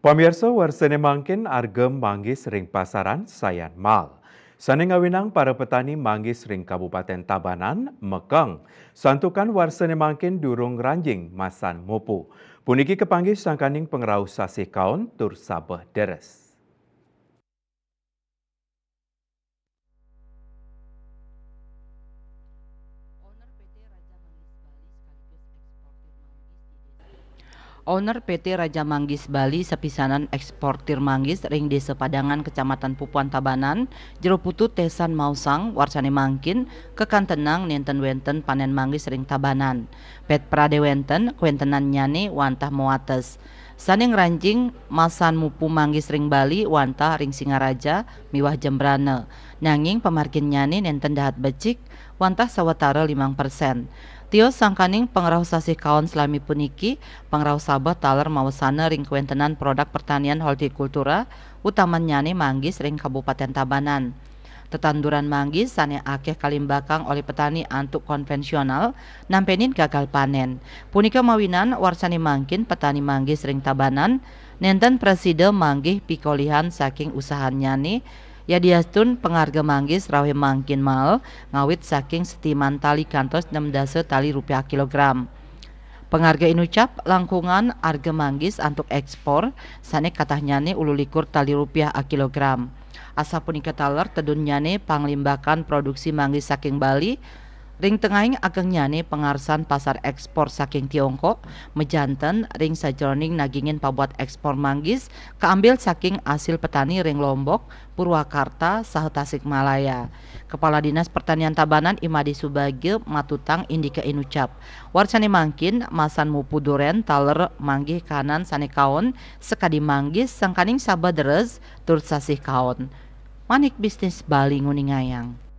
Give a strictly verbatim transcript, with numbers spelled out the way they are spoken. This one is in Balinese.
Pamirsa, warsane mangkin arga manggis ring pasaran sayan mal. Sane ngawinang para petani manggis ring Kabupaten Tabanan mekeng. Santukan warsane mangkin durung ranjing masan mupu. Puniki kapanggih sangkaning pangrauh sasih kaon tur sabeh deres. Owner P T Raja Manggis Bali sapisanan eksportir manggis ring Desa Padangan, Kecamatan Pupuan, Tabanan, Jero Putu, Tesan maosang, warsane mangkin kakantenang nenten wenten panen manggis ring Tabanan. Pet prade wenten, kawentenannyane wantah mawates. Sane ngranjing masan mupu manggis ring Bali wantah ring Singaraja miwah Jembrana. Nanging pamarginnyane nenten dahat becik, wantah sawatara limang persen. Tios sangkaning pangrauh sasih kaon salami puniki, pangrauh sabeh taler mawesana ring kawentenan produk pertanian hortikultura, utamannyane manggis ring Kabupaten Tabanan. Tetanduran manggis sane akeh kalimbakang olih petani antuk konvensional nampenin gagal panen. Punika mawinan warsane mangkin petani manggis ring Tabanan nenten prasida manggih pikolihan saking usahannyane, yadiastun pangarga manggis rauh mangkin mael ngawit saking setiman tali kantos nem dasa tali rupiah kilogram. Pangarga inucap langkungan arga manggis antuk ekspor sane katahnyane ulu likur tali rupiah a kilogram. Asapunika taler tedunnyane panglimbakan produksi manggis saking Bali, ring tengahing agengnyane pangarsan pasar ekspor saking Tiongkok, majanten ring sajeroning nagingin pabuat ekspor manggis kaambil saking asil petani ring Lombok, Purwakarta, saha Tasikmalaya. Kepala Dinas Pertanian Tabanan Imadi Subagio matutang indika inucap. Warsane mangkin masan mupu duren taler manggih kahanan sane kaon sakadi manggis sangkaning sabeh deres tur sasih kaon. Manik Bisnis Bali nguningayang.